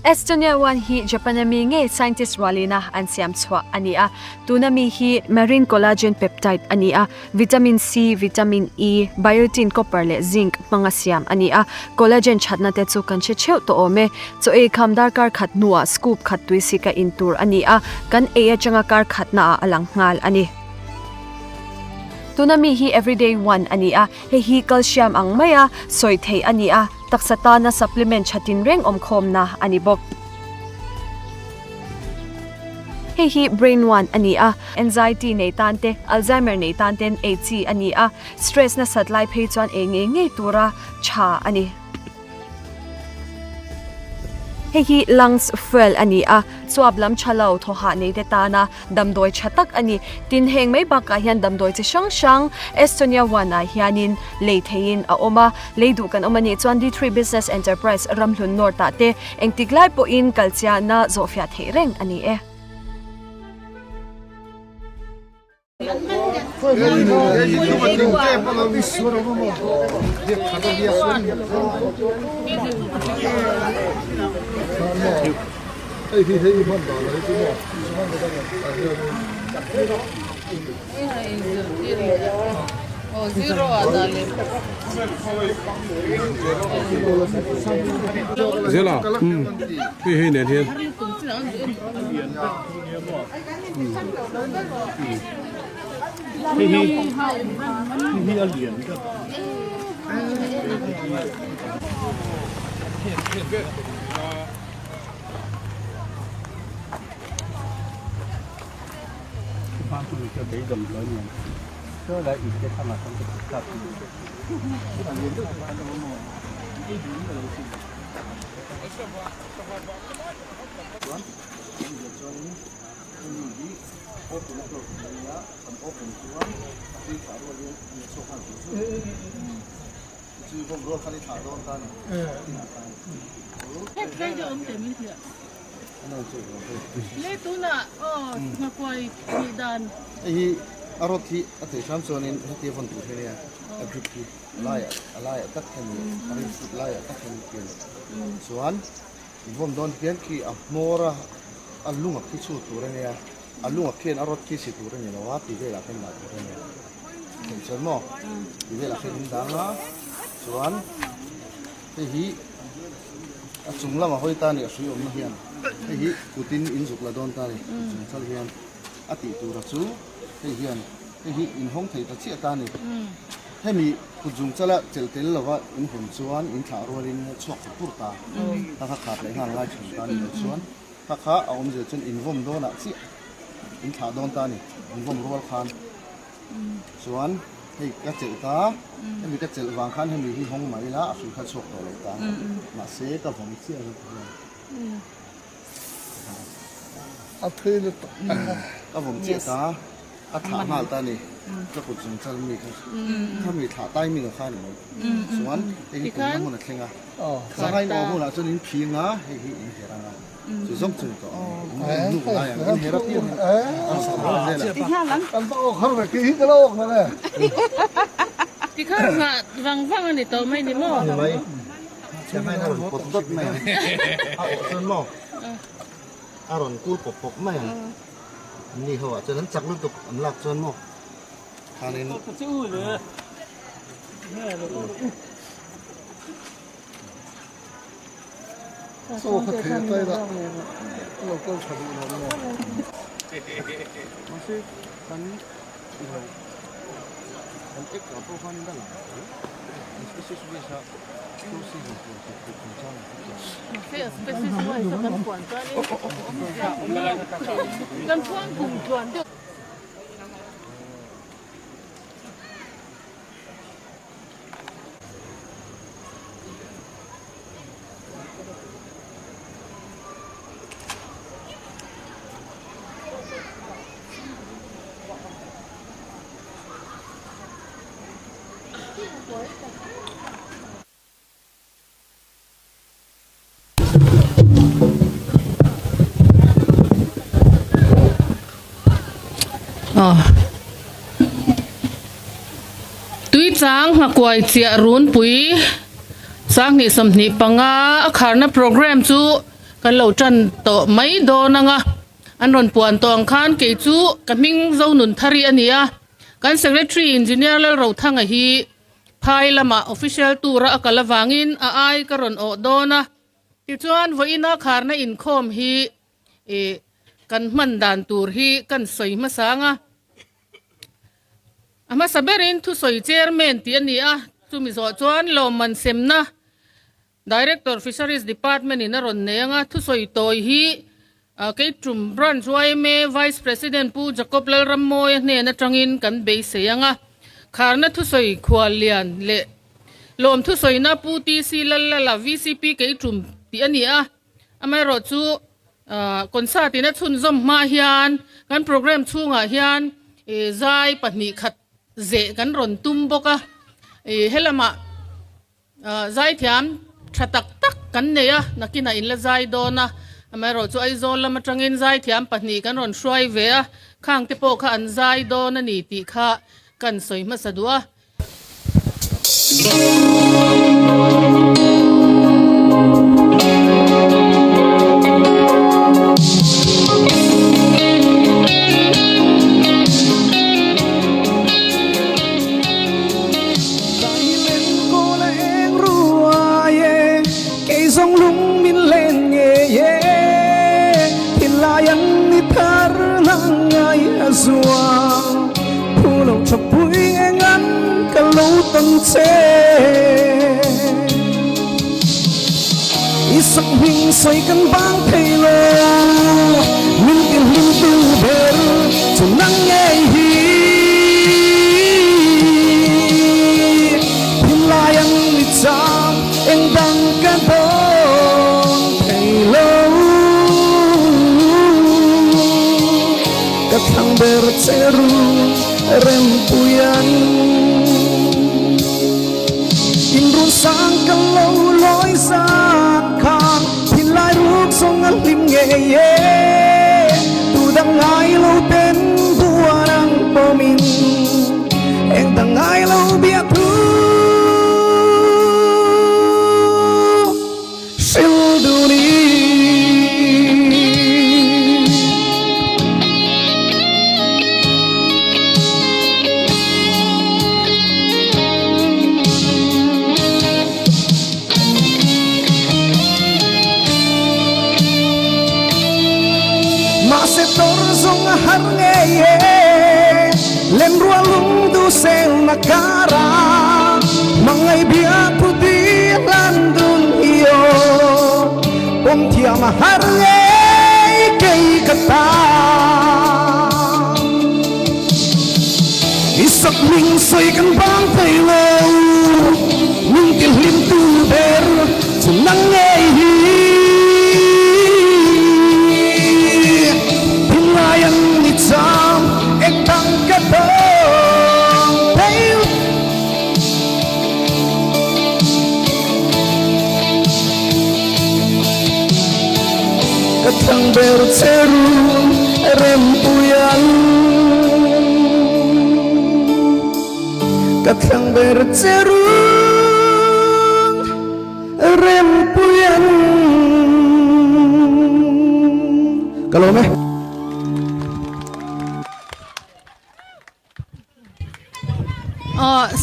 Estonia One hi Japan-a mi ngei scientist rualina an siam chhuah a ni a. Tuna mi hi marine collagen peptide a ni a, vitamin C, vitamin E, biotin, copper leh zinc hmanga siam a ni a. Collagen thatna te chu kan hre theuh tawh awm e. Chaw ei kham darkar khat hnuah scoop khat tuisik a in tur a ni a, kan ei atanga kar khatnaah a lang nghal a ni. Tuna mi hi everyday one a ni a, hei hi calcium ang maia sawi theih a ni a, taksa tana supplement tha tinreng awmkhawmna a ni bawk. Hei hi brain one a ni a, anxiety nei tan te, Alzheimer nei tan ten ei chi a ni a, stress nasat lai phei chuan ei ngei ngei tura tha a ni. Hei hi lungs fuel a ni a, chuap lam tha lo thawhah nei te tana damdawi tha tak a ni. Tin, heng mai bakah hian damdawi chi hrang hrang Estonia One ah hianin lei theihin a awm a, lei duh kan awm a nih chuan D3 Business Enterprise Ramhlun North ah te engtik lai pawhin kalchiahna zawhfiah theih reng a ni e. Zela hei hei nen hian. Hei hi hei hi a lian deuh. Hei a rod hi a theih hram chuanin heti a vawn tur hi ania a grip hi a laiah a laiah tak hian a ring fut laiah tak hian pian chuan i vawn dawn hian khi a hmawr a a lung a khi chhut tur ania a lung a khian a rod khi si tur a ni lo a tih velah khian dah tur ania theih chuan maw tih velah khian in dang a chuan hei hi a chung lamah hawi ta a ni a hrui awmna hian hei hi kutin in zuk la dawn ta a ni chung chal hian a tih tura chu hei hian hei hi inhawng thei ta chiah ta a ni. Hemi kut zung chala chelh tel lova in hawn chuan in thlah rualin chhuak fur fur ta kha kha khat leh nghal ngai thin ta a ni lo chuan kha kha a awmzia chuan in vawm dawnah chiah in thlah dawn ta a ni in vawm rual khan chuan hei ka chelh ta hemi ka chelh vang khan hemi hi hawng mah ila a hrui kha chhuak tawh lo ta mahse ka vawm chiah zawk hian A phei lutuk ka vawm chiah ta a thlah nghal ta a ni ka kut zung chal mi kha khami thlah timing a kha a ni mai chuan hei hi kumna hmun a thleng a sangha in awh hunah chuan in phing a hei hi in her ang a chu zawng chu ni tawh ang in hnuk lai ang in her a piang a sa zel a kan va awk har ve kei hi ka lo awk nang e Tikhan nghah vang vang a ni tawh mai ni maw? Ni mai sangha in a rawn pawt dawt mai ang a awh chuan maw a rawn kul pawp pawp mai ang. Ni ho ah chuan an chak lutuk an lak chuan maw khanin Chaw kha thei a tai la a lo kal tha duh lo maw. Mahse kan ilo kan ek ah pawh khan in a lang tho species wise a two season tur tih theih chungchang ah te chuan. Species wise a kan puan chuanin kan phuan kum tluan deuh. Tuichang nghakuai chiah runpui 25 a kharna programme chu. kan lo tan tawh mai dawn ang a, an rawn puan tawh ang khan kei chu ka hming Zonunthari a ni a, kan Secretary Engineer Lalrothanga hi phai lamah official tour a a kal avangin a ai ka rawn awh dawn a, tichuan vawiina kharna inkhawm hi ih kan hman dan tur hi kan sawi hmasa ang a. A hmasa berin thusawi Chairman tih a ni a, chumi zawh chuan lawmman semna Director Fisheries Department in a rawn nei ang a, thusawi tawi hi Keitum Branch yma Vice President Pu Jacob Lalrammawia hnen atangin kan beisei ang a, kharna thusawi khuallian leh lawm thusawina Pu TC Lallala VCP Keitum tih a ni a, Amaherawhchu, concert in a chhunzawm hma hian kan programme chhungah hian zai 2 khat zeh kan rawn tum bawk a. Helamah zaithiam tha tak tak kan nei a, nakinah in la zai dawn a. Amaherawhchu Aizawl lam atangin zaithiam pahnih kan rawn hruai ve a, khangte pawh kha an zai dawn a ni tih kha kan sawi hmasa duh a.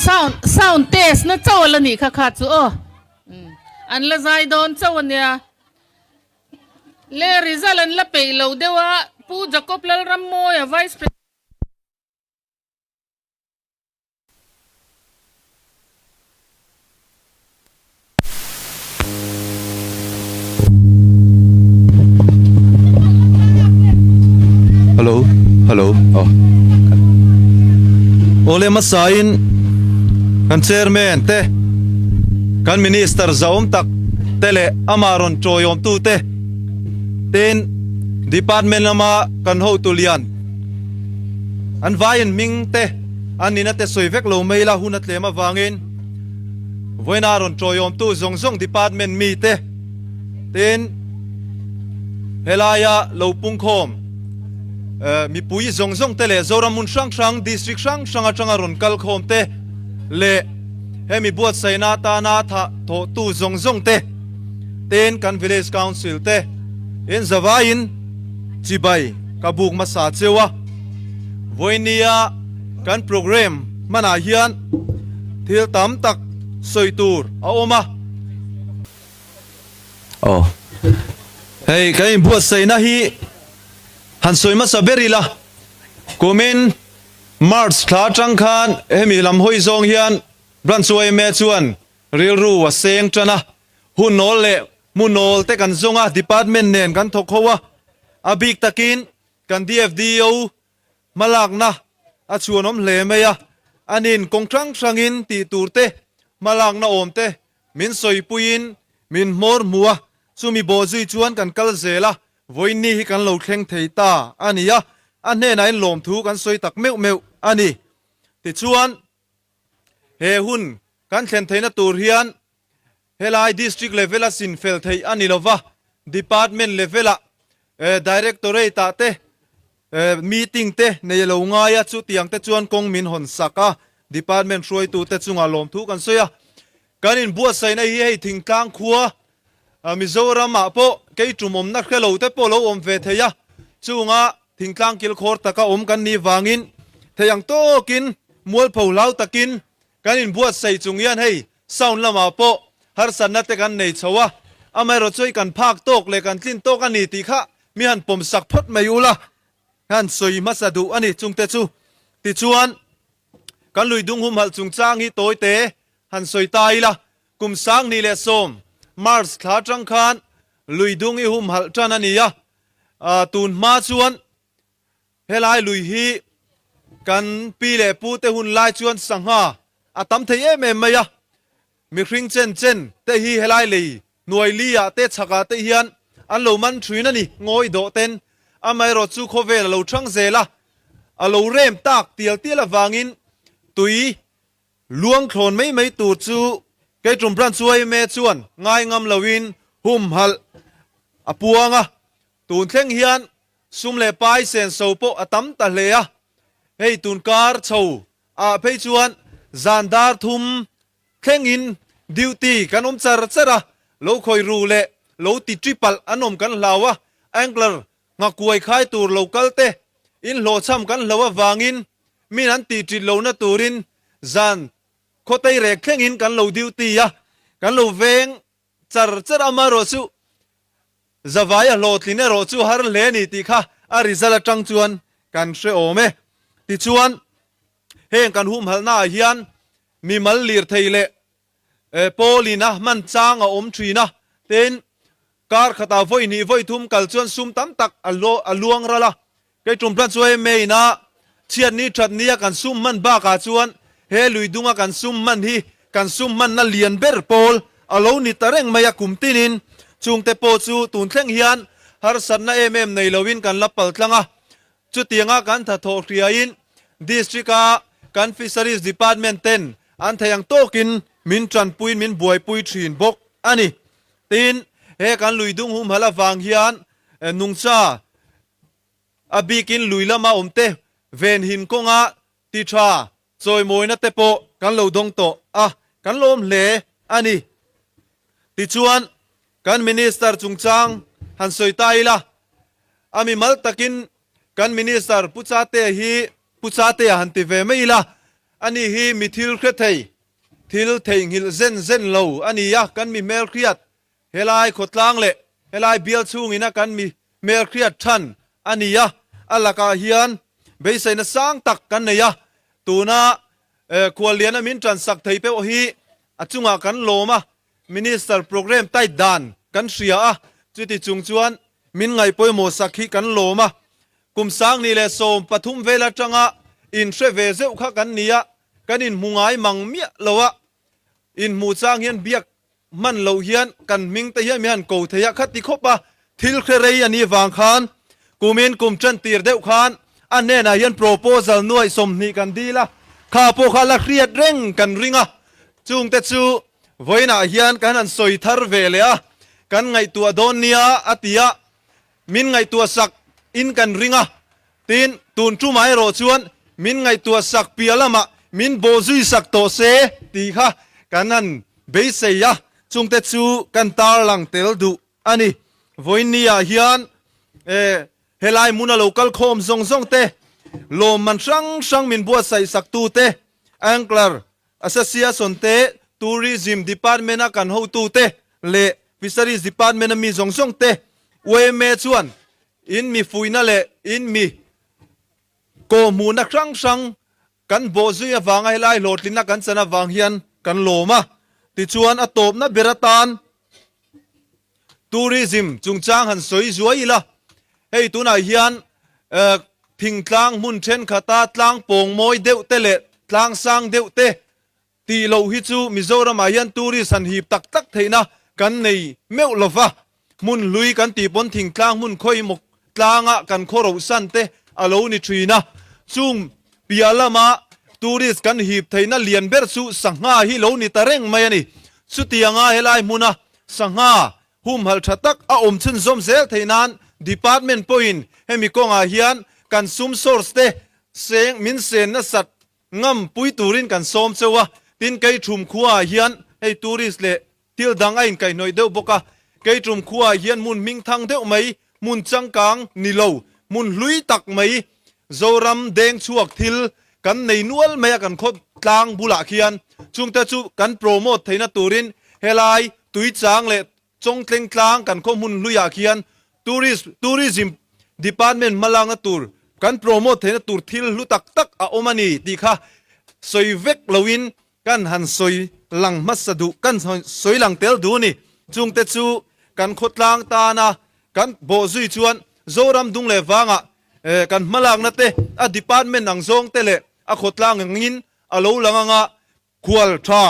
Sound sound test na chauh a la nih kha kha chu aw an la zai dawn chauh a nia le result an la peih lo deuh a Pu Jacob Lalrammawia Vice President Hello hello aw Awle hmasain kan chairman te kan minister zahawm tak te leh amah rawn tawiawmtu te tin department lama kan hotu lian an vaiin hming te an nihna te sawi vek lo mai la hun a tlem avangin Vawiina rawn tawiawmtu zawng zawng department mite tin helaia lo pungkhawm mipui zawng zawng te leh Zoram hmun hrang hrang district hrang hrang atanga rawn kal khawm te leh hemi buatsaihna atana thah thawhtu zawng zawng te tin kan village council te. In zavaiin chibai ka buk hmasa cheu a, vawinia kan programme hmanah hian thil tam tak sawi tur a awm a. Aw, hei kan inbuatsaihna hi han sawi hmasa ber ila, kumin March thla atang khan hemi lam hawi zawng hian Branch yma chuan rilru a seng tan a, hun nawl leh hmunawl te kan zawng a, department nen kan thawk ho a, a bik takin kan DFDO hmalakna a chhuanawm hle mai a, anin kawng hrang hrangin tih tur te hmalakna awm te min sawipuiin min hmawr hmu a, chumi bawhzui chuan kan kal zel a, vawiinni hi kan lo thleng thei ta a ni a, a hnenah in lawmthu kan sawi tak meuh meuh a ni. Tichuan. He hun kan thlen theihna tur hian helai District level a sin fel theih a ni lova, Department level ah Directorate ah te meeting te nei a lo ngai a, chutiang te chuan kawng min hawn sak a, Department hruaitu te chungah lawmthu kan sawi a. Kan inbuatsaihna hi hei thingtlang khua Mizoram ah pawh kei tum awmna hre lo te pawh lo awm ve thei a, chunga thingtlang kilkhawr taka awm kan nih vangin thei ang tawkin mualpho hlau takin kan inbuatsaih chung hian hei sound lamah pawh harsatna te kan nei chho a, amaherawhchu hei kan phak tawk leh kan tlin tawk a ni tih kha mi han pawm sak phawt mai ula han sawi hmasa duh a ni chungte chu. Tichuan kan lui dung humhalh chungchang hi tawite han sawi ta ila. Kum 2010 March thla atang khan lui dung i humhalh tan a ni a, tun hma chuan helai lui hi kan pi leh pu te hun lai chuan sangha a tam thei em em mai a, mihring chen chen te hi helai lei hnuai li ah te chhak ah te hian an lo man thin a ni, ngawi dawh ten amaherawh chu khawvel a lo thang zel a, a lo rem tak tial tial avangin tui Luang thlawn mai mai tur chu Keitum Branch yma chuan ngai ngam loin humhalh a puang a, tun thleng hian sum leh pai senso pawh a tam ta hle a, hei tun kar chho ah phei chuan zan dar thum thlengin duty kan awm char char a, lo khawi ru leh lo ti ṭi palh an awm kan hlau a, angler Nghakuai khai tur lo kal te, in hlawhchham kan hlo avangin min an tih ṭit lohna turin zan khawtei rek thlengin kan lo duty a, kan lo veng char char a, amaherawhchu zavai a hlawhtlin erawh chu har hle a ni tih kha a result atang chuan kan hre awm e. Tichuan, heng kan humhalhna ah hian mimal lirthei leh Paulin a hman chang a awm thin a, tin, kar khatah vawi hnih vawi thum kal chuan sum tam tak a luang ral a. Kei tum hlan chu hei main a chhiat ni that nia kan sum hman bakah chuan he lui dunga kan sum hman hi kan sum hmanna lian ber pawl a lo ni ta reng mai a kum tinin chungte pawh chu tun thleng hian harsatna em em nei loin kan la pal tlang a. Chutianga kan thathawh hriain District-a kan Fisheries Department ten an thei ang tawkin min tanpuiin min buaipui thin bawk a ni. Tin, he kan lui dung humhalh avang hian nungcha a bikin lui lama awmte venhim kawnga ti tha chawimawina te pawh kan lo dawng tawh a, kan lawm hle a ni. Tichuan, kan Minister chungchang han sawi ta ila, a mimal takin kan Minister Pu Chatea hi Pu Chatea han ti ve mai ila, ani hi mi thil hre thei, thil theihnghilh zen zen lo a ni a, kan mi hmelhriat Helai khawtlang leh helai bial chhungin a kan mi hmelhriat than a ni a, a lakah hian beiseina sang tak kan nei a, tuna khualliana min tansak thei peuh hi a chungah kan lawm a, Minister programme tight dan kan hria a, chuti chung chuan min ngaihpawimawh sak hi kan lawm a, kum 2013 vel atanga inhre ve zeuh kha kan ni a, kan inhmu ngai mang miah lo a, inhmuh chang hian biak Hman loh hian kan hming te hian mi han ko thei a, khati khawp a thil hre rei a nih vang khan kumin kum tan tir deuh khan a hnenah hian proposal nuaih 20 kan dil a, kha pawh kha la hriat reng kan ring a, chungte chu vawiinah hian kan han sawi thar ve leh a, kan ngaihtuah dawn nia a ti a, min ngaihtuah sak in kan ring a, Tin, tun tumah erawh chuan min ngaihtuah sak piah lamah min bawhzui sak tawh se tih kha kan han beisei a, chungte chu kan tarlang tel duh a ni. Vawiinni ah hian eh helai hmuna lo kal khawm zawng zawng te, lawmman hrang hrang min buatsaih sak tu te, Angler Association te, Tourism Department a kan hotu te leh Fisheries Department a mi zawng zawng te yma chuan in mi fuihna leh in mi kawhhmuhna hrang hrang kan bawhzui avanga helai hlawhtlinna kan chan avang hian kan lawm a. Tichuan a tawpna ber atan Tourism chungchang han sawi zuai ila, hei tunah hian thingtlang hmun thenkhat-a tlang pawng mawi deuh te leh tlang sang deuh te tih loh hi chu Mizoramah hian tourist han hip tak tak theihna kan nei meuh lo va, hmun hlui kan tih pawn thingtlang hmun khawimawk tlanga kan khaw rohsan te a lo ni thin a, chung piah lama tourist kan hip theihna lian ber chu sangha hi lo ni ta reng mai a ni. Chutianga helai hmuna Sangha humhalh tha tak a awm chhunzawm zel theih nan Department pawhin hemi kawngah hian kan sum source te seng min sen nasat ngam pui turin kan sawm cheu a, tin Keiṭhum khuaah hian hei tourist leh thil dang a inkaihhnawih deuh bawk a, Keiṭhum khuaah hian hmun hmingthang deuh mai, hmun changkang ni lo, hmun hlui tak mai, Zoram deng chhuak thil kan nei nual mai a kan khaw tlang bulah khian chungte chu kan promote theihna turin helai Tuichang leh Chawngtleng tlang kan khaw hmun hluiah khian tourist tourism department hmalakna tur kan promote theihna tur thil hlu tak tak a awm a ni tih kha sawi vek loin kan han sawi lang hmasa duh kan sawi lang tel duh a ni. Chungte chu kan khawtlang tana kan bawhzui chuan Zoram dung leh vangah kan hmalakna te a department ang zawng te leh a khawtlang angin a lo lang anga khual tha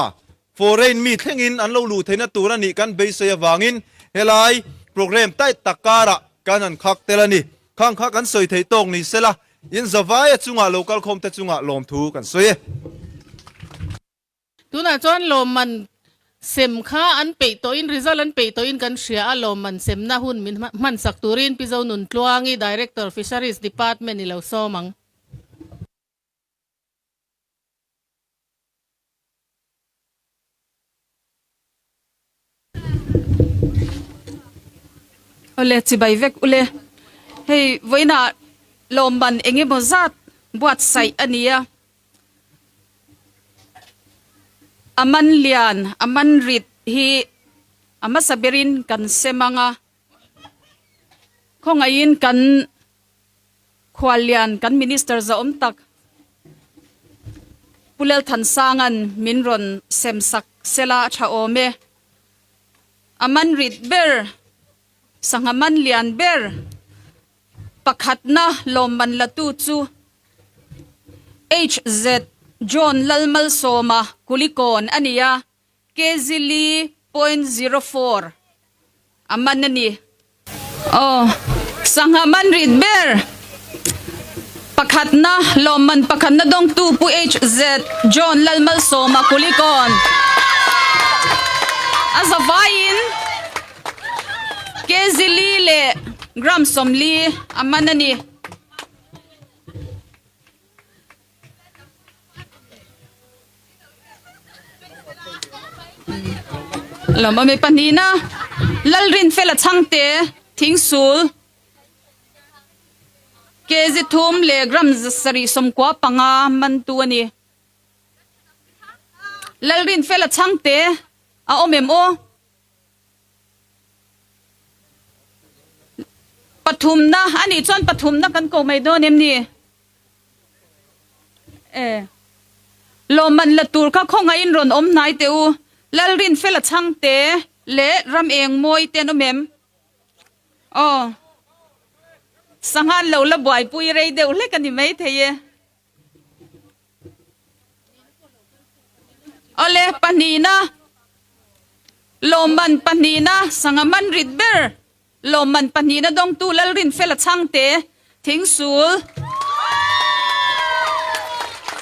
foreign mi thlengin an lo luh theihna tur a nih kan beisei avangin helai programme tight tak karah kan han khak tel a ni. Khang kha kan sawi theih tawk ni sela in zavaia chungah lo kalkhawm te chungah lawmthu kan sawi e. Tunah chuan lawmman sem kha an peih tawhin, result an peih tawhin kan hria a, lawmman semna hun min hmansak turin Pi Zonuntluangi, Director, Fisheries Department i lo sawm ang. Awle chibai vek ule. Hei vawiinah lawmman eng emaw zat buatsaih a ni a. A man lian, a man rit hi a hmasa berin kan sem ang a, khawngaihin kan khual lian kan Minister zahawm tak Pu Lalthansanga'n min rawn sem sak sela a tha awm e. A man rit ber, sangha man lian ber Pakhatna lawmman latu chu HZ John Lalmalsawma Kulikawn a ni a, kg li 0.04 a man a ni. Aw, sangha man rit ber pakhatna lawmman pakhatna dawngtu Pu HZ John Lalmalsawma Kulikawn a zavaiin Kg li leh gram 40 a man a ni. Lawmawmi pahnihna Lalrinfela Chhangte Thingsul kg thum leh gram 795 mantu a ni. Lalrinfela Chhangte a awm em aw? Pathumna a nih chuan pathumna kan ko mai dawn em ni? E. Lawmman la tur kha khawngaihin rawn awm hnai teh u. Lalrinfela Chhangte leh Ram Eng Mawi te an awm em? Aw. Sanghan lo la buaipui rei deuh hlek a ni maithei e. Awle, pahnihna, lawmman pahnihna, sangha man rit ber, lawmman pahnihna dawngtu Lalrinfela Chhangte, Thingsul,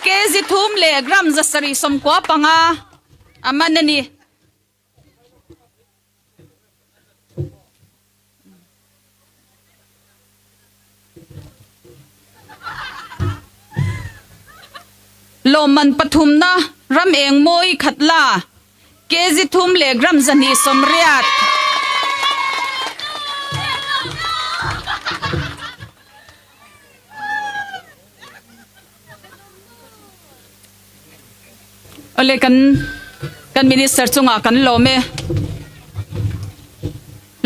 kg thum leh gram 795 a man a ni. Lawmman pathumna ram eng mawi khat la, kg thum leh gram 280. Awle kan kan minister chungah kan lawm e.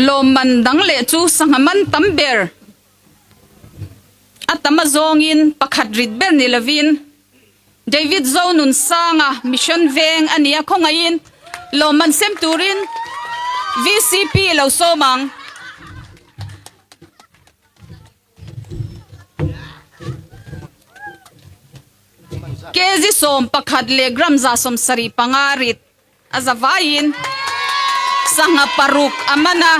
Lawmman dang leh chu sangha man tam ber a tam a zawngin pakhat rit ber ni lovin David Zonunsanga Mission Veng a nia khawngaihin lawmman sem turin VCP lo sawm ang. Kg 11 leh gram 75 rit a za vaiin sangha paruk a man a,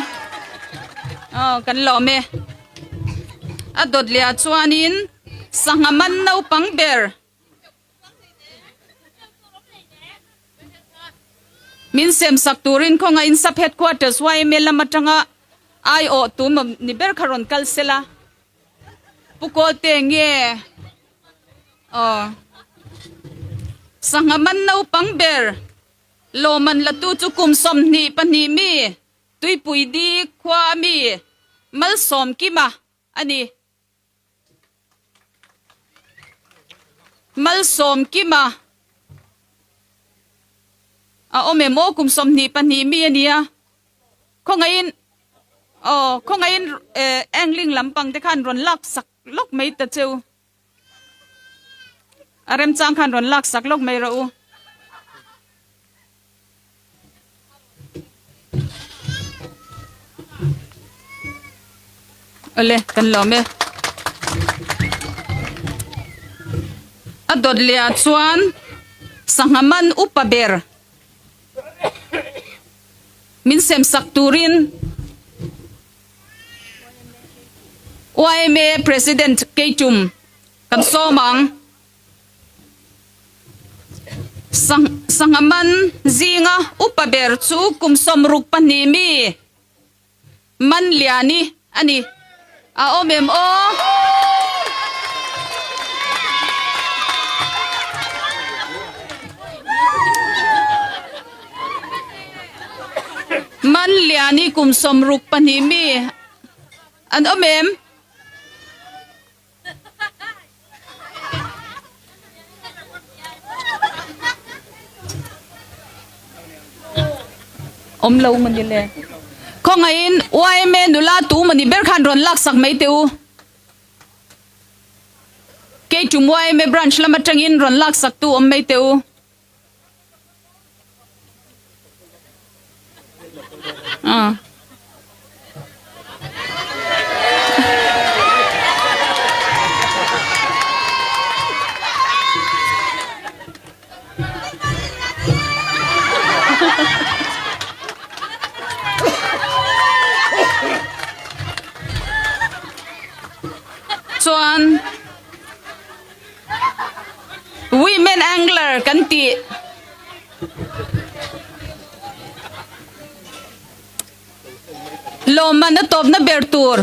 aw kan lawm e. A dawt leh ah chuanin sangha man naupang ber Min sem sak turin khawngaihin Sub Headquarters yma lam atanga aiawh tu ni ber kha rawn kal sela. Pu Kawlte nge aw sangha man naupang ber lawman latu chu kum 22 mi Tuipui di khua ami Malsawmkima a ni. Malsawmkima a awm em aw kum 22 mi a nia khawngaihin aw khawngaihin eh angling lampang te khan rawn lak sak lawk mai ta cheu a remchang khan rawn lak sak lawk mai rawh u. Awle kan lawm e. A dawt leh ah chuan sangha man upa ber min sem sak turin YMA President Keitum kan sawm ang. Sangha man zinga upa ber chu kum 62 mi Manliani a ni. A awm em aw? Manliani kum 62 mi an awm em? Awm lo mawni le. Khawngaihin YMA nula tu mawni ber khan rawn lak sak mai teh u. Keitum YMA branch lam atangin rawn lak sak tu awm mai teh u. Chuan Women Angler kan tih lawmman a tawpna ber tur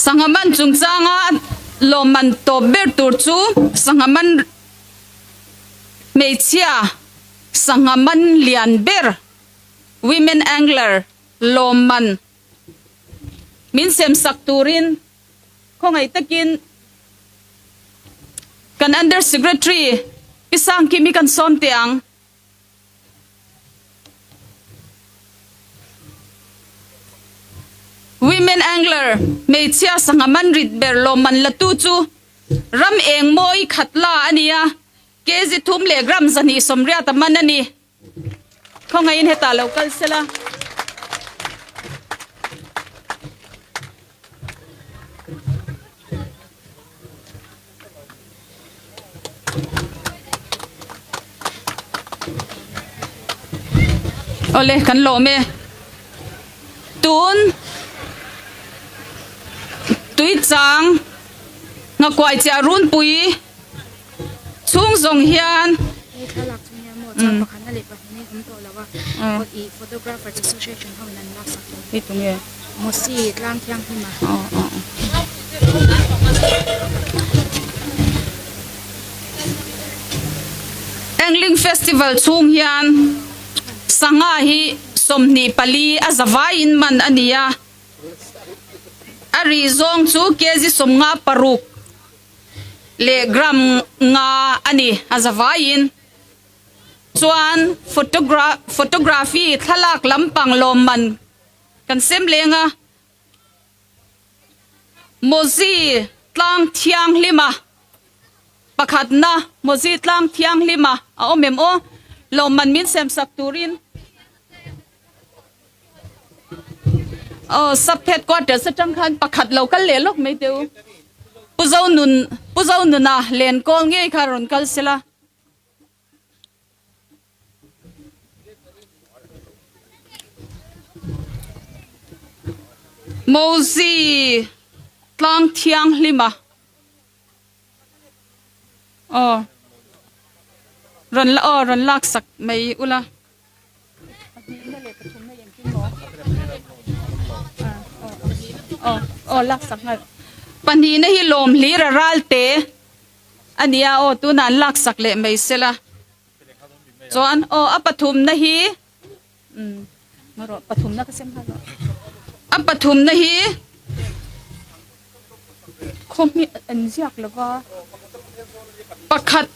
Sangha man chungchanga lawmman tawp ber tur chu sangha man Hmeichhia sangha man lian ber Women Angler lawmman min sem sak turin khawngaih takin kan Under Secretary Pi Sangkimi kan sawm teh ang. Women Angler hmeichhia sangha man rit ber lawmman latu chu Ram eng mawi khat la a nia, kg thum leh gram 280 a man a ni. Khawngaihin hetah lo kal sela. Awle kan lawm e. Tun tuichang nghakuai chiah runpui chhung zawng hian Hei thlalak chu nia maw chang pakhatna leh pahnih in awm tawh lo a i photographers association ho in an lak sak tawh Hei tunge? Mosi tlang thianghlim a. Angling Festival chhung hian. Sangha hi 24 a zavaiin man a ni a, a rih zawng chu kg 56 leh gram nga a ni a zavaiin. Chuan photography thlalak lampang lawmman kan sem leng a. Mozi tlang thianghlima pakhatna Mozi tlang thianghlima a awm em aw? Lawmman min semsak turin aw sub headquarters atang khan pakhat lo kal leh lawk mai teh u. Pu Zonun Pu Zonuna lenkawl ngei kha rawn kal sela. Mozi tlang thianghlima aw rawn la aw rawn lak sak mai ula. Aw lak sak nghal. Pahnihna hi lawm hlir a ral te. A nia aw, tunah an laksak leh mai sela. Chuan aw a pathumna hi umm rawh pathumna ka sem nghal rawh. A pathumna hi khawhmi an ziak lova pakhat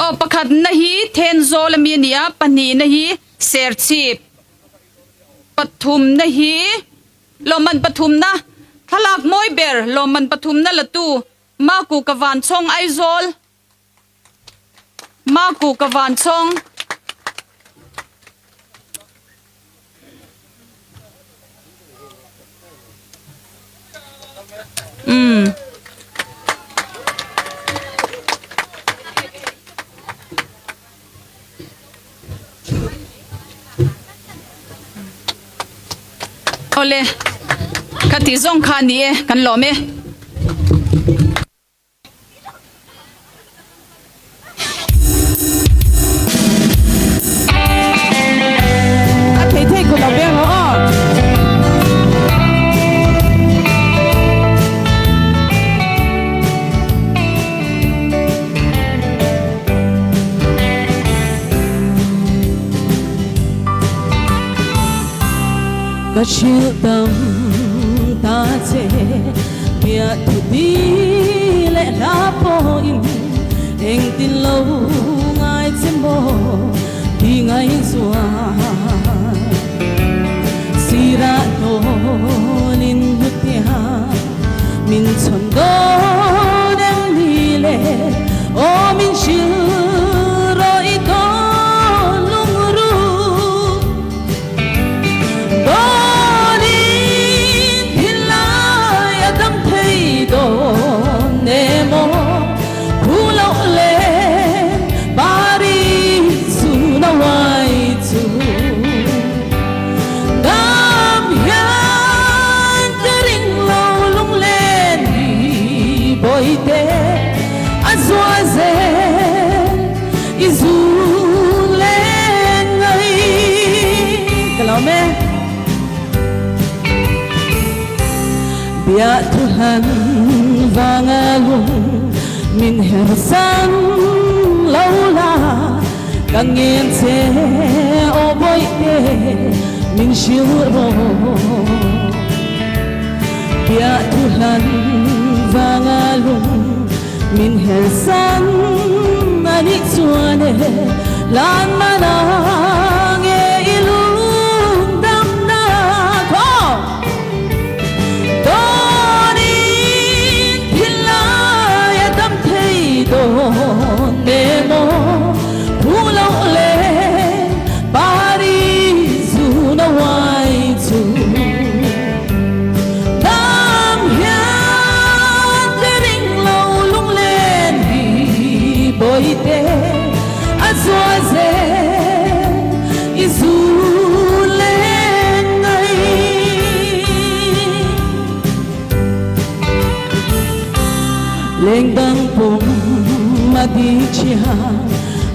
aw pakhatna hi Thenzawl ami a ni a, pahnihna hi Serchhip, pathumna hi lawmman pathumna thlalak mawi ber lawmman pathumna latu Maku ka van chhawng Aizawl Maku ka van chhawng. Umm. Awle, ka tih zawng kha a ni e, kan lawm e. A thei thei ku lo beng rawh aw. Ka hrilh tam ta che bia thu ti leh hla pawhin engtin lo ngai che maw ti ngai chuan sirah tawnin hmutia Min chhawn dawn em ni le aw min hrilh rawh i dawn lungru Dawnin thinlai a dam thei dawn emaw Phu loh le pari chhun a uai chu Dam hian ka ring lo lunglen hi bawihte a zual zel i zun len ngai ka lawm e. Biah thu hlan vanga lung min her san lo la. Ka ngen che aw bawihte min hrilh rawh Piah thu hlan vanga lung min her san a nih chuan e Hlan mana nge i lung dam na thaw Dawnin thinlai a dam thei dawn emaw Phu loh le pari zun a uai chu Dam hian ka ring lo lunglen hi bawihte a zual zel i zun len ngai. Leng dang pum a di chia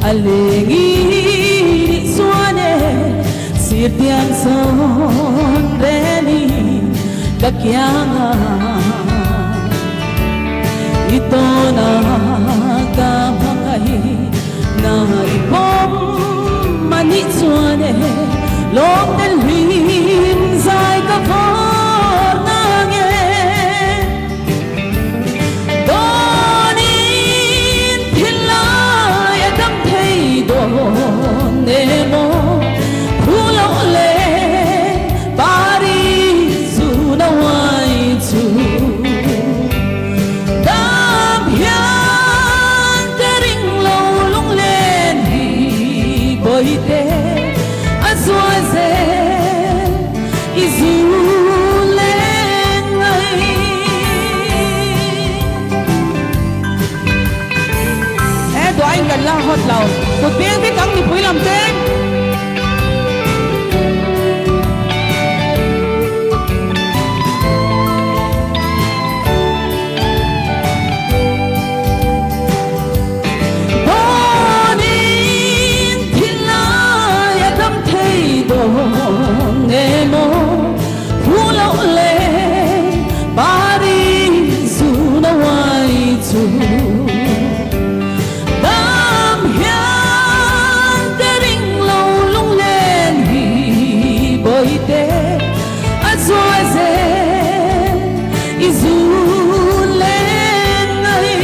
a leng i nih chuan e sir tiang zawn rel i ka kiang a i tawn a ka hmangaih na i pawm a ni. ni chuan e lawm tel hlim zai ka vawr nang e Dawnin thinlai a dam thei dawn emaw Phu loh leh Paris zun a uai chu Dam hian ka ring lo lunglen hi Bawihte a zual zel i zu len ngai. He duain kan la hawt lo. Kut peng bik ang mipui lam te. Dawnin thinlai a dam thei dawn emaw Phu loh leh Paris zun a uai chu Dam hian ka ring lo lunglen hi Bawihte a zuai zel i zun len ngai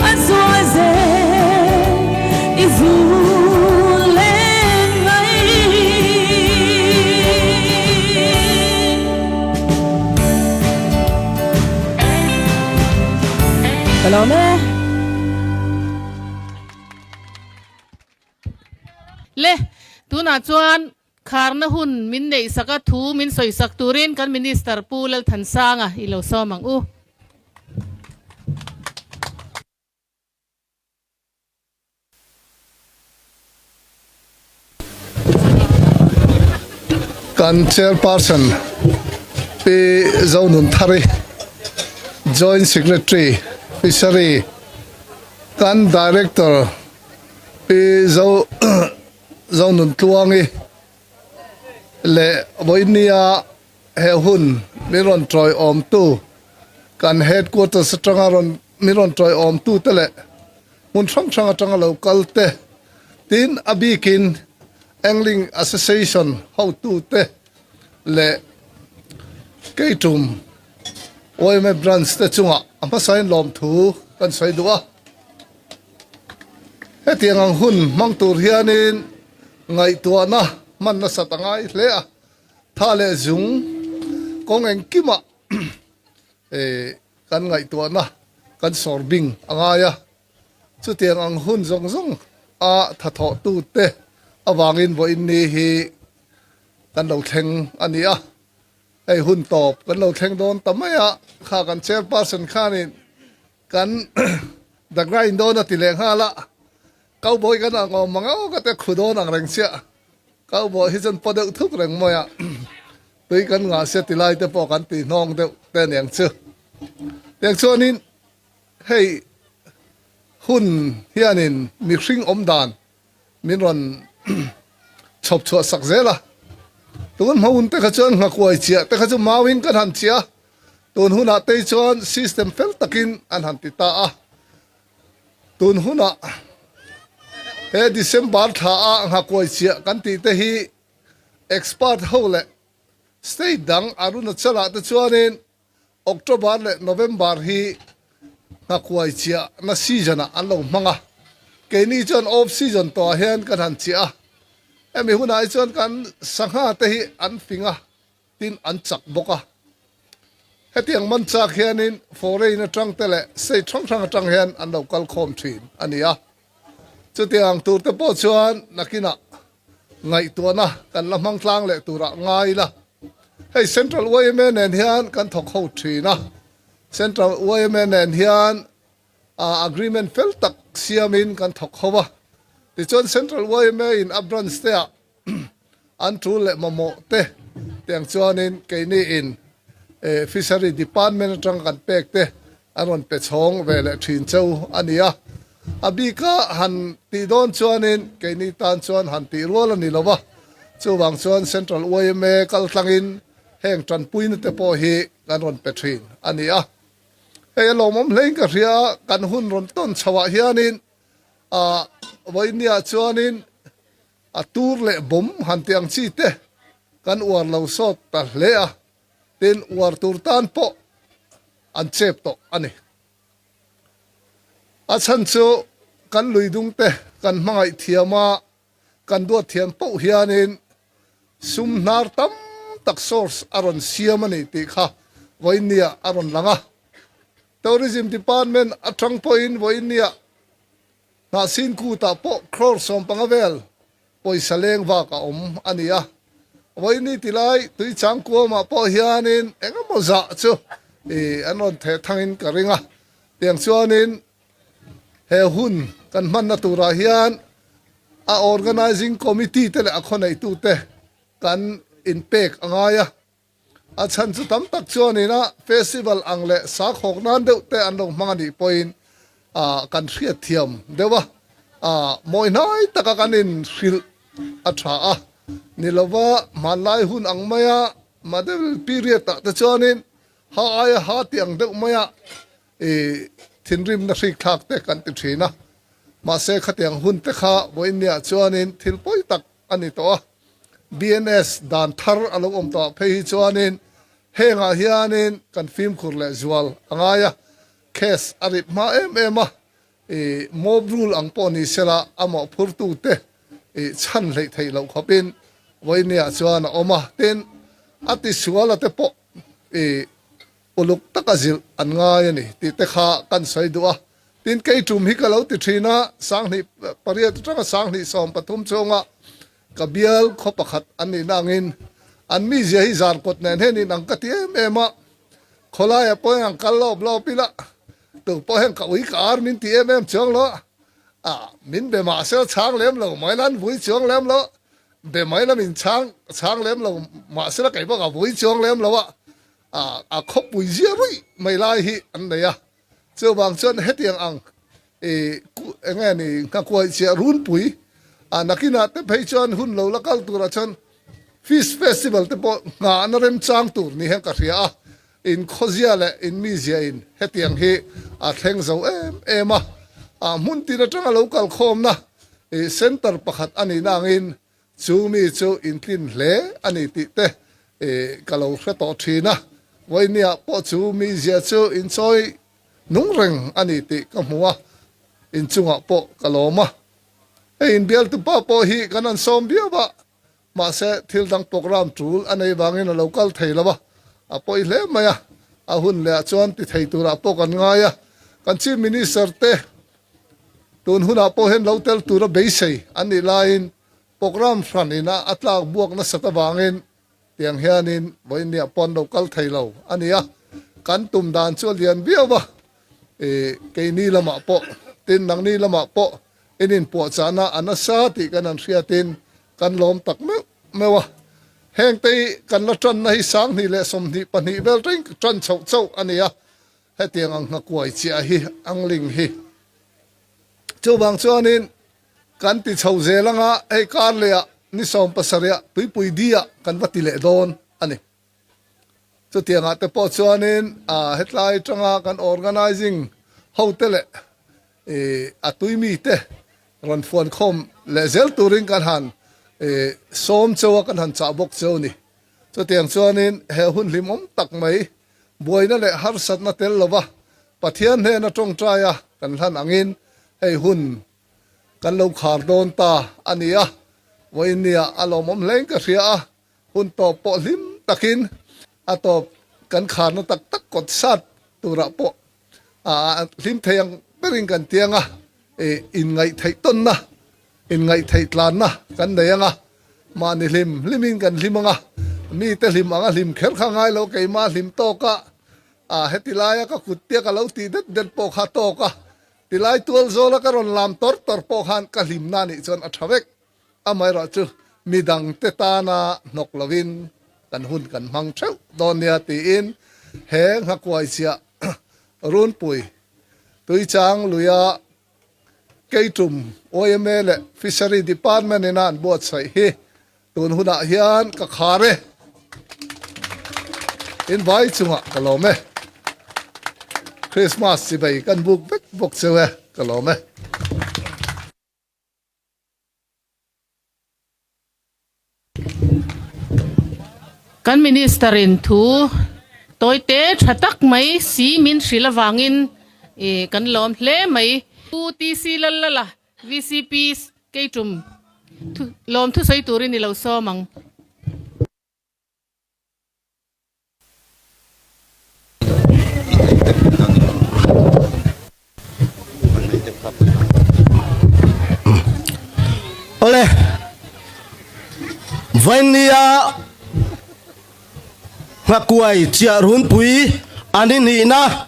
A zuai zel i zun len ngai. Ka lawm e. Le, tunah chuan kharna hun min neihsak a thu min sawisak turin kan Minister Pu Lalthansanga i lo sawm ang u. Kan Chairperson Pi Zonunthari, Joint Secretary Fishery, kan Director Pi Zo Zonuntluangi leh vawinia he hun min rawn tawiawmtu kan Headquarters atanga rawn min rawn tawiawmtute leh hmun hrang hrang atanga lo kal te, tin a bikin Angling Association hotute leh Keitum yma Branch te chungah a hmasain lawmthu kan sawi duh a. Hetiang ang hun hmang tur hianin ngaihtuahna hman nasat a ngai hle a, tha leh zung kawng engkimah Kan ngaihtuahna kan sawr bing a ngai a, chutiang ang hun zawng zawng a thathawhtute avangin vawiin ni hi kan lo thleng a ni a, hei hun tawp kan lo thleng dawn ta mai a, kha kan chairperson khanin kan dagrain dawn a ti leh nghal a, cowboy kan ang awm ang aw ka te khu dawn ang reng chiah. Cowboy hi chuan paw deuh thuk reng mai a, tui kan ngah sia ti lai te pawh kan tih hnawng deuh te aniang chu. Tiang chuanin hei hun hianin mihring awm dan min rawn chhawp chhuah sak zel a, tun hma hun te kha chuan nghakuai chiah te kha chu mauin kan han chiah a, tun hunah te hi chuan system fel takin an han ti ta a. Tun hunah he December thla a nghakuai chiah kan tih te hi expert ho leh state dang Arunachal ah te chuanin October leh November hi nghakuai chiah na season ah an lo hmang a, keini chuan off season tawh ah hian kan han chiah a, hemi hunah hi chuan kan sangha te hi an fing a. Tin, an chak bawk a. Hetiang man chak hianin foreign atang te leh state hrang hrang atang hian an lo kal khawm thin a ni a. Chutiang tur te pawh chuan nakinah ngaihtuahna kan la hmang tlang leh turah ngai ila. Hei Central yma nen hian kan thawk ho thin a. Central yma nen hian agreement fel tak siamin kan thawk ho a. Tichuan Central yma in a branch te ah An tul leh mamawh te tiang chuanin keini in Fishery Department atanga kan pek te an rawn pe chhawng ve leh thin cheu a ni a. A bika han tih dawn chuanin keini tan chuan han tih rual a ni lo va, chuvang chuan Central yma kal tlangin heng tanpuina te pawh hi kan rawn pe thin a ni a. Hei a lawmawm hlein ka hria a, kan hun rawn tawn chhoah hianin vawinia chuanin. A tur leh bawm han tih ang chi te kan uar lo sawt ta hle a, tin uar tur tan pawh an chep tawh a ni. A chhan chu kan lui dung te kan hmangaih thiam a, kan duat thiam poh hianin sum hnar tam tak source a rawn siam a ni tih kha vawiinniah a rawn lang a. Tourism Department atang pawhin vawiinniah Hnahsin kutah pawh crore 15 vel pawisa leng vak a awm a ni a. Vawiinni tilai Tuichang kuamah pawh hianin eng emaw zah chu an rawn theh thangin ka ring a. Tiang chuanin he hun kan hmanna turah hian a organising committee te leh a khawneitute kan inpek a ngai a. A chhan chu tam tak chuanin a festival ang leh sakhawk nan deuh te an lo hmang a nih pawhin kan hriat thiam deuh a, mawi hnai taka kan inhrilh a tha a ni lova hmanlai hun ang maia medieval period ah te chuanin ha aia ha tih ang deuh maia thinrimna hrik thlak te kan ti thin a, mahse khatiang hun te kha vawiinniah chuanin thil pawi tak a ni tawh a, BNS dan thar a lo awm tawh ah phei hi chuanin hengah hianin kan fimkhur leh zual a ngai a, case a rip hma em em a, ih mob rule ang pawh ni sela a mawhphurtu te ih chhan hleih theih loh khawpin vawinia chuan a awm a, tin a tisual a te pawh ih uluk taka zilh an ngai a ni tih te kha kan sawi duh a. Tin, kei tum hi ka lo ti thin a, 2008 atanga 2013 chhunga ka bial khaw pakhat an nihna angin an mizia hi zan kawt nen hian inang ka ti em em a, khawlaiah pawh hian an kal lawp lawp ila, tu pawh hian ka ui ka ar min ti em em chuang lo a, min be mahse chhang lem lo mai la an vui chuang lem lo, be mai la min chhang chhang lem lo mahse la kei pawh ka vui chuang lem lo a, a khawpui zia ruih mai lai hi an nei a. Chuvang chuan hetiang ang i eng nge ni nghakuai chiah runpui a nakinah te phei chuan hun lo la kal turah chuan Fish Festival te pawh nghahna remchang tur ni hian ka hria a, in khawzia leh in mizia in hetiang hi a thleng zo em em a, a hmun tin atanga lo kal khawmna i centre pakhat a nihna angin Chu mi chu intlin hle a ni tih te ka lo hre tawh thin a, vawinia pawh chu mizia chu inchawi nung reng a ni tih ka hmu a, inchungah pawh ka lawm a. Hei inbialtupa pawh hi kan han sawm viau a, mahse thil dang program tul a nei vangin a lo kal thei lo a, a pawi hle mai a, a hun lehah chuan ti thei turah pawh kan ngai a, kan Chief Minister te Tun hunah pawh hian lo tel tura beisei an nih laiin programme hran ina a tlak buak nasat avangin tiang hianin vawiinniah pawh an lo kal thei lo a ni a, kan tum dan chu a lian viau a, ih keini lamah pawh tin nangni lamah pawh in inpuahchahna a nasa tih kan han hriatin kan lawm tak meuh meuh a, hengte hi kan la tanna hi 2022 vel reng tan chhoh chauh a ni a. Hetiang ang nghakuai chiah hi angling hi chuvang chuanin kan ti chho zel anga hei kar lehah ni 17 ah tuipui di ah kan va ti leh dawn a ni. Chutiangah te pawh chuanin hetlai atanga kan organising hote leh a tuimi te rawn fuan khawm leh zel turin kan han sawm cheu a kan han chah bawk cheu a ni. Chutiang chuanin he hun hlimawm tak mai Buaina leh harsatna tel lova Pathian hnena tawngtaia kan hlan angin hei hun kan lo khar dawn ta a ni a, vawiinnia a lawmawm hlein ka hria a, hun tawp pawh hlim takin a tawp kan kharna tak tak kawt sat turah pawh hlim thei ang berin kan tiang a, inngaihtheih tawnna, inngaihtheih tlanna kan nei ang a, mahni hlim hlimin kan hlim ang a, mite hlim anga hlim kher kha ngai lo, keimah hlim tawk a, heti laia ka kut tia ka lo tih det det pawh kha tawk a, tilai tual zawla ka rawn lam tawr tawr pawh khan ka hlimna nih chuan a tha vek. Amaherawhchu midangte tana hnawk lovin kan hun kan hmang theuh dawn nia tiin he nghakuai chiah runpui Tuichang luia Keitum yma leh Fishery Department ina an buatsaih hi tun hunah hian ka khar e. In vai chungah ka lawm e. Christmas chibei kan buk vek bawk cheu e, ka lawm e. Kan Minister in thu tawite tha tak mai si min hrilh avangin kan lawm hle mai. Pu TC Lallala, vcp Keitum lawm thusawi turin i lo sawm ang. Awle, Vainia Nghakuai Chiah Runpui an inhihna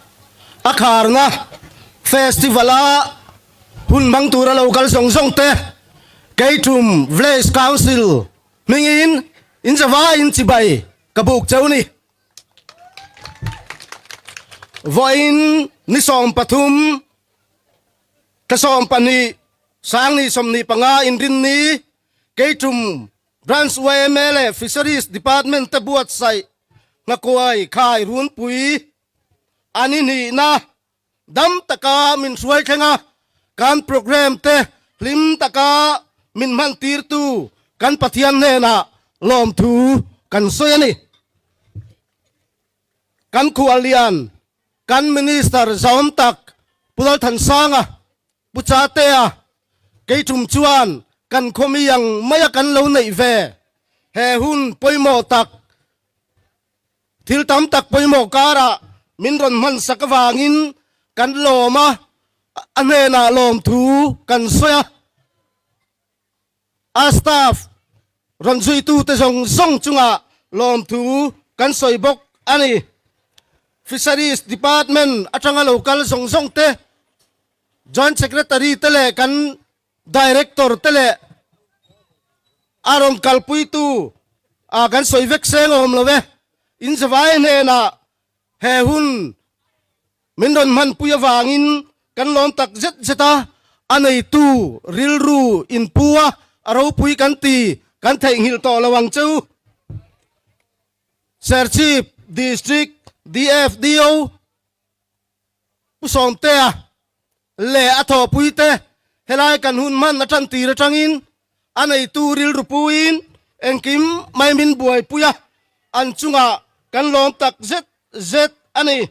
a kharna festival-a hun hmang tura lo kal zawng zawng te Keitum Village Council hmingin in zavaiin chibai ka buk cheu ni. Vawiin ni 13 thla 12 sangni 25 inrinni Keitum Branch yma leh Fisheries Department te buatsaih Nghakuai Khai Runpui an inhihna Dam taka min hruai thleng a, kan programme te hlim taka min hman tirtu kan Pathian hnenah lawmthu kan sawi a ni. Kan khuallian, kan Minister zahawm tak Pu Lalthansanga, Pu Chatea, kei tum chuan kan khawmi ang maia kan lo neih ve he hun pawimawh tak Thil tam tak pawimawh karah min rawn hman sak avangin kan lawm a, a hnenah lawmthu kan sawi a. A staff rawn zuitute zawng zawng chungah lawmthu kan sawi bawk a ni. Fisheries Department atanga lo kal zawng zawng te, Joint Secretary te leh kan Director te leh a rawn kalpuitu ah kan sawi vek seng awm lo e. In zavai hnenah he hun min rawn hmanpui avangin kan lawm tak zet zet a, a neitu rilru inpu a, a ropui kan ti, kan theihnghilh tawh lo ang che u. Serchhip District DFDO Pu Sawmtea leh a thawhpuite helai kan hun hman a tan tir atangin a neitu rilru puiin engkim mai min buaipui a, an chungah kan lawm tak zet zet a ni.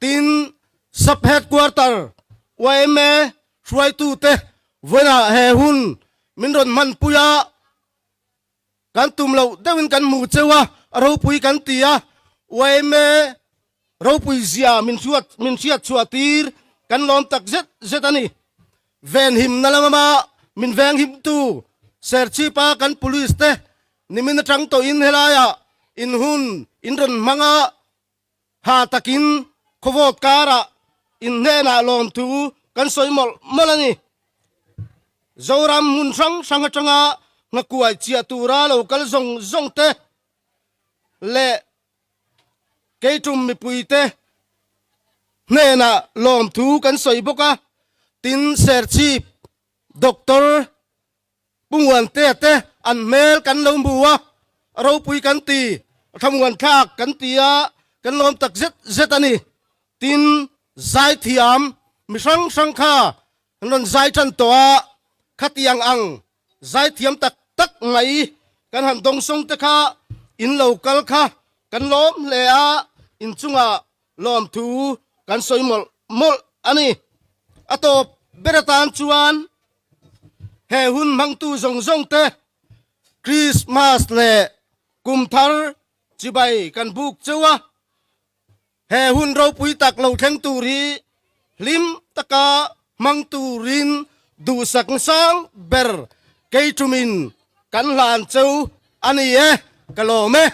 Tin, Sub Headquarter yma hruaitute vawiinah he hun min rawn hmanpui a, Kan tum loh deuhin kan hmu cheu a, a ropui kan ti a, yma ropui zia min hriat min hriat chhuah tir kan lawm tak zet zet a ni. Venhimna lama min venghimtu Serchhipa kan police te nimin atang tawhin helaiah in hun in rawn hmang a, ha takin khawvawt karah in hnenah lawmthu kan sawi mawlh mawlh a ni. Zoram hmun hrang hrang atanga nghakuai chiah tura lo kal zawng zawng te leh Keitum mipuite hnenah lawmthu kan sawi bawk a, tin Serchhip Doctor Pu Nguantea te an hmel kan lo hmu a, ropui kan ti, thlamuan thlak kan ti a, kan lawm tak zet zet a ni. Tin, zaithiam mi hrang hrang kha an rawn zai tan tawh a, khatiang ang zaithiam tak tak mai kan han dawngsawng te kha in lo kal kha kan lawm hle a, inchungah lawmthu kan sawi mawlh mawlh a ni. A tawp ber atan chuan he hun hmangtu zawng zawng te Krismas leh kum thar chibai kan buk cheu a, he hun ropui tak lo thleng tur hi hlim taka hmang turin duhsak sang ber kei tumin kan hlan cheu a ni e, ka lawm e.